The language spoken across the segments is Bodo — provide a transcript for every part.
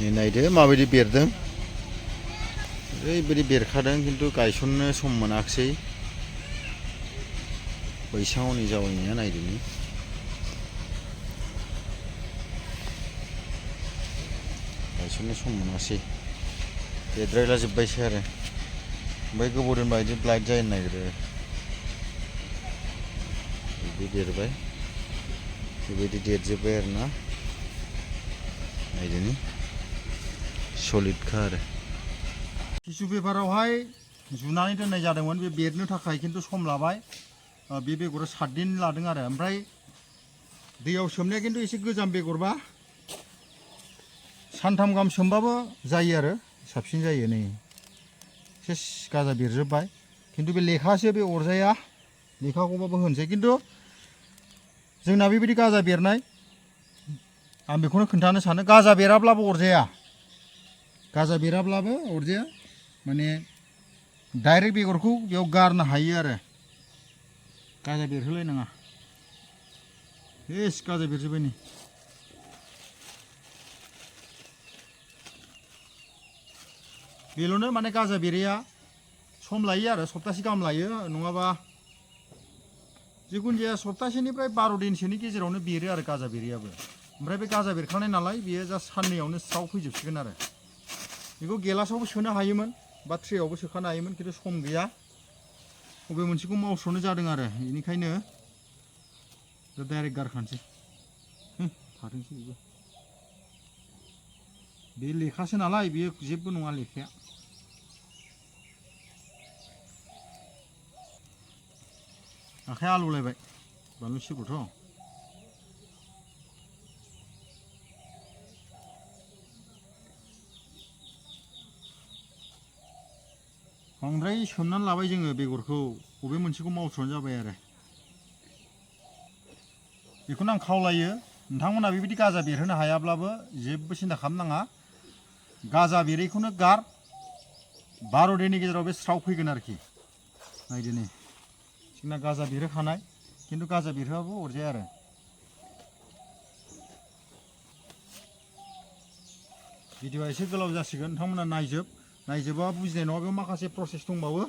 नायदो माबायदि बेरदों ओरैबायदि बेरखादों खिन्थु गायसननो सम मोनाखिसै बैसाङाव नै जावैनाया नायदो नै गायसननो सम मोनासै देरद्रायला जोब्बायसो आरो ओमफ्राय गोबाव दोनबा बिदि ब्लाइट जानो नागिरो बिदि देरबाय बेबायदि देरजोब्बाय आरो ना नायदो नै सलिडखा आरो टिसु पेपारावहाय जुनानै दोननाय जादोंमोन बे बेरनो थाखाय खिन्थु सम लाबाय बे बेगरा 7 दिन लादों आरो ओमफ्राय दैयाव सोमनाया खिन्थु एसे गोजाम बेगरबा सानथाम गाहाम सोमबाबो जायो आरो साबसिन जायो नै सेस गाजा बेरजोब्बाय खिन्थु बे लेखासो बे अरजाया लेखाखौबाबो होनसै खिन्थु जोंना बेबायदि गाजा बेरनाय आं बेखौनो खोन्थानो सानो गाजा बेराब्लाबो अरजाया गाजा बेराब्लाबो अरजाया माने डाइरेक्ट बेगरखौ बेयाव गारनो हायो आरो गाजा बेरहोलायनाङा एस गाजा बेरजोब्बाय नै बेल'नो माने गाजा बेरैया सम लायो आरो सप्तासे गाहाम लायो नङाबा जिखुनु जाया सप्तासेनिफ्राय 12 दिनसोनि गेजेरावनो बेरो आरो गाजा बेरैयाबो ओमफ्राय बे गाजा बेरखांनाय नालाय बेयो जास्ट साननैयावनो स्राव फैजोबसिगोन आरो बेखौ गेलासावबो सोनो हायोमोन बा ट्रेयावबो सोखानो हायोमोन खिन्थु सम गैया बबे मोनसेखौ मावस्र'नो जादों आरो बेनिखायनो दा डाइरेक्ट गारखानोसै थाथोंसै बेबो बे लेखासो नालाय बेयो जेबो नङा लेखाया आखाया आलौलायबाय बानलु सिब्रुथ' बांद्राय सोमनानै लाबाय जोङो बेगरखौ बबे मोनसेखौ मावस्र'नो जाबाय आरो बेखौनो आं खावलायो नोंथांमोना बेबायदि गाजा बेरहोनो हायाब्लाबो जेबो सिन्था खालामनाङा गाजा बेरैखौनो गार 12 दिननि गेजेराव बे स्राव फैगोन आरोखि नायदो नै जोंना गाजा बेरहोखानाय खिन्थु गाजा बेरहोआबो अरजाया आरो भिडिअआ एसे गोलाव जासिगोन नोंथांमोना नायजोबा बुजिनाय नङा बेयाव माखासे प्रसेस दंबावो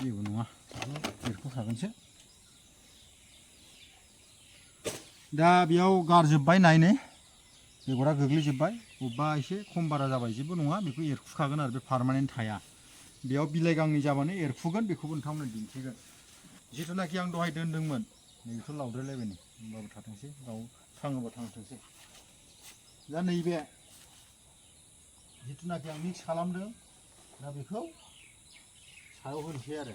जेबो नङा बेरख'खागोनसो दा बेयाव गारजोब्बाय नायनो बेगरा गोग्लैजोब्बाय बबेबा एसे खम बारा जाबाय जेबो नङा बेखौ एरखुखागोन आरो बे पारमानेन्ट थाया बेयाव बिलाइ गांनै जाबानो एरफुगोन बेखौबो नोंथांमोननो दिन्थिगोन जिथुनाखि आं दहाय दोन्दोंमोन नैबेथ' लावद्रायलायबाय नै होमबाबो थाथोंसै गाव थाङोबा थांथोंसै दा नैबे जिथुनाखि आं मिक्स खालामदों दा बेखौ सायाव होनोसै आरो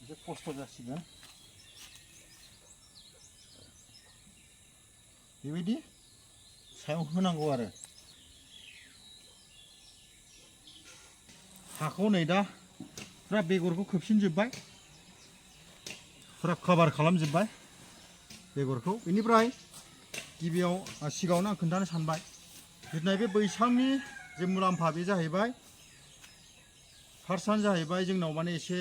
एसे खस्थ' जासिगोन बेबायदि सायाव होनांगौ आरो हाखौ नै दा फुरा बेगरखौ खोबसिनजोब्बाय फुरा कभार खालामजोब्बाय बेगरखौ बेनिफ्राय गिबियाव सिगाङावनो आं खोन्थानो सानबाय जिथुनाखि बे बैसांनि जे मुलाम्फा बे जाहैबाय फार्स्टआनो जाहैबाय जोंनाव माने एसे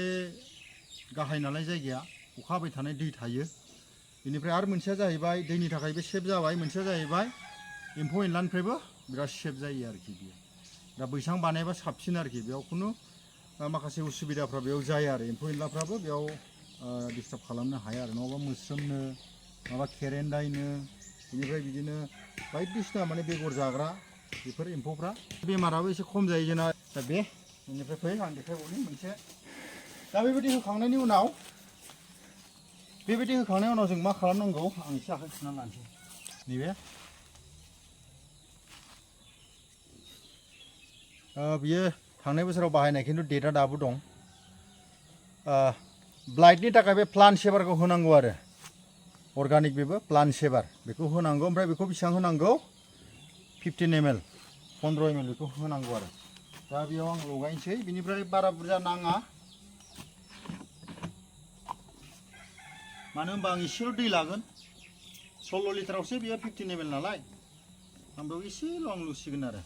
गाहाय नालाय जायगाया अखा हाबाय थानाय दै थायो बेनिफ्राय आरो मोनसेया जाहैबाय दैनि थाखाय बे सेफ जाबाय मोनसेया जाहैबाय एम्फौ एनलानिफ्रायबो बिराद सेफ जायो आरोखि बियो दा बैसां बानायबा साबसिन आरोखि बेयाव खुनु माखासे उसुबिदाफ्रा बेयाव जाया आरो एम्फौ एनलाफ्राबो बेयाव डिस्टार्ब खालामनो हाया आरो नङाबा मोस्रोमनो माबा खेरेन्दायनो बेनिफ्राय बिदिनो बायदिसिना माने बेगर जाग्रा बेफोर एम्फौफ्रा बेमाराबो एसे खम जायो जोंना दा बे बेनिफ्राय फै आं देखायबावनि मोनसे दा बेबायदि होखांनायनि उनाव जों मा खालामनांगौ आं एसे आखाइ सुनानै लानोसै नैबे बियो थांनाय बोसोराव बाहायनाय खिन्थु डेटआ दाबो दं ब्लाइटनि थाखाय बे प्लान्ट सेभारखौ होनांगौ आरो अर्गानिक बेबो प्लान्ट सेभार बेखौ होनांगौ ओमफ्राय बेखौ बेसेबां होनांगौ 15 ml 15 ml बेखौ होनांगौ आरो दा बेयाव आं लगायनोसै बिनिफ्राय बारा बुरजा नाङा मानो होनबा आं एसेल' दै लागोन 16 लिटारावसो बेयो 15 ml नालाय आं बेयाव एसेल' आं लुसिगोन आरो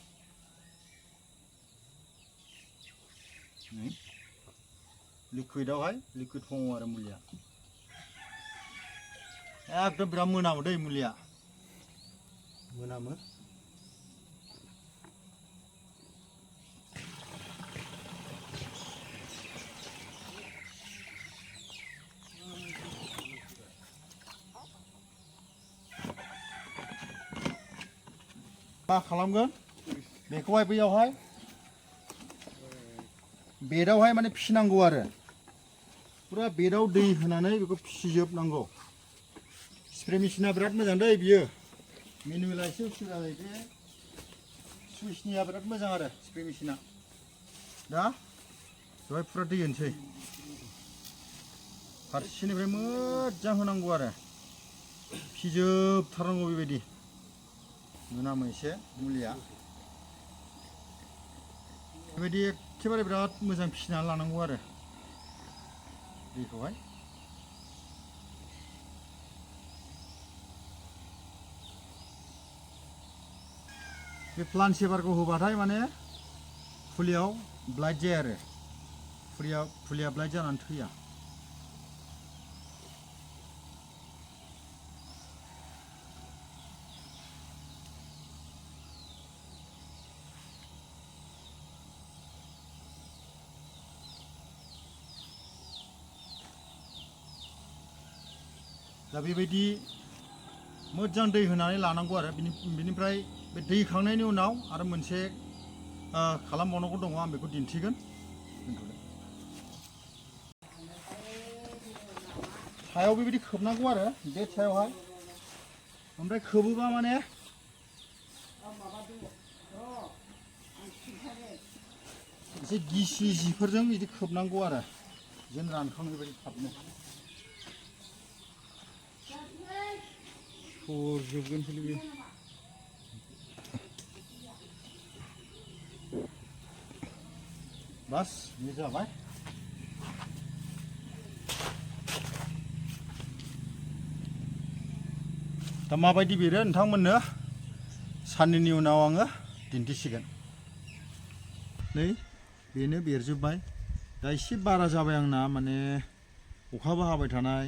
लिकुइडावहाय लिकुइड फर्माव आरो मुलिया एकदम बिराद मोनामो दै मुलिया मोनामो मा खालामगोन बेखौहाय बैयावहाय बेदावहाय माने फिनांगौ आरो पुरा बेदाव दै होनानै बेखौ फिजोबनांगौ स्प्रे मेसिना बिराद मोजां दै बियो मेनुवेला एसे उसुबिदा जायो बे सुइसनिया बिराद मोजां आरो स्प्रे मेसिना दा बेवहाय पुरा दै होनोसै फारसेनिफ्राय मोजां होनांगौ आरो फिजोबथारनांगौ बेबायदि मोनामो एसे मुलिया बेबायदि एखेबारे बिराद मोजां फिसिनानै लानांगौ आरो दैखौहाय बे प्लान्ट सेभारखौ होबाथाय माने फुलियाव ब्लाइट जाया आरो फुलिया ब्लाइट जानानै थैया दा बेबायदि मोजां दै होनानै लानांगौ आरो बिनिफ्राय बे दै खांनायनि उनाव आरो मोनसे खालामबावनांगौ दङ आं बेखौ दिन्थिगोन सायाव बेबायदि खोबनांगौ आरो बे सायावहाय ओमफ्राय खोबोबा माने एसे गिसि जिफोरजों बिदि खोबनांगौ आरो जेन रानखाङै बायदि थाबनो सरजोबगोन बियो बास बे जाबाय दा माबायदि बेरो नोंथांमोननो साननैनि उनाव आङो दिन्थिसिगोन नै बेनो बेरजोबबाय दा एसे बारा जाबाय आंना माने अखाबो हाबाय थानाय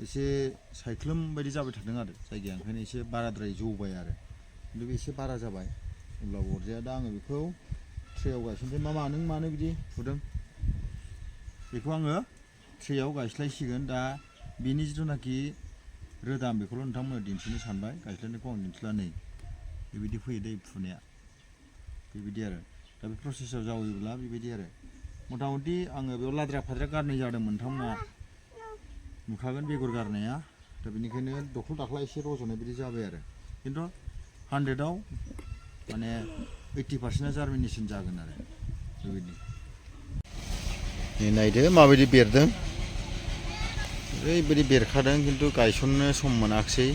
एसे सायख्लुम बायदि जाबाय थादों आरो जायगाया ओंखायनो एसे बाराद्राय जौबाय आरो खिन्थु बे एसे बारा जाबाय अब्लाबो अरजाया दा आङो बेखौ ट्रेयाव गायसनसै मामा नों मानो बिदि फुदों बेखौ आङो ट्रेयाव गायस्लायसिगोन दा बेनि जिथुनाखि रोदाम बेखौल' नोंथांमोननो दिन्थिनो सानबाय गायस्लायनायखौ आं दिन्थिला नै बेबायदि फैयो दै फुनाया बेबायदि आरो दा बे प्रसेसआव जावोब्ला बेबायदि आरो मथा मथि आङो बेयाव लाद्रा फाद्रा गारनाय जादोंमोन नोंथांमोना नुखागोन बेगर गारनाया दा बेनिखायनो दख्ल दाख्ला एसे रज'नाय बायदि जाबाय आरो खिन्थु 100आव माने 80%आ जार्मिनेसन जागोन आरो बेबायदि नायदो माबायदि बेरदों ओरैबायदि बेरखादों खिन्थु गायसननो सम मोनाखिसै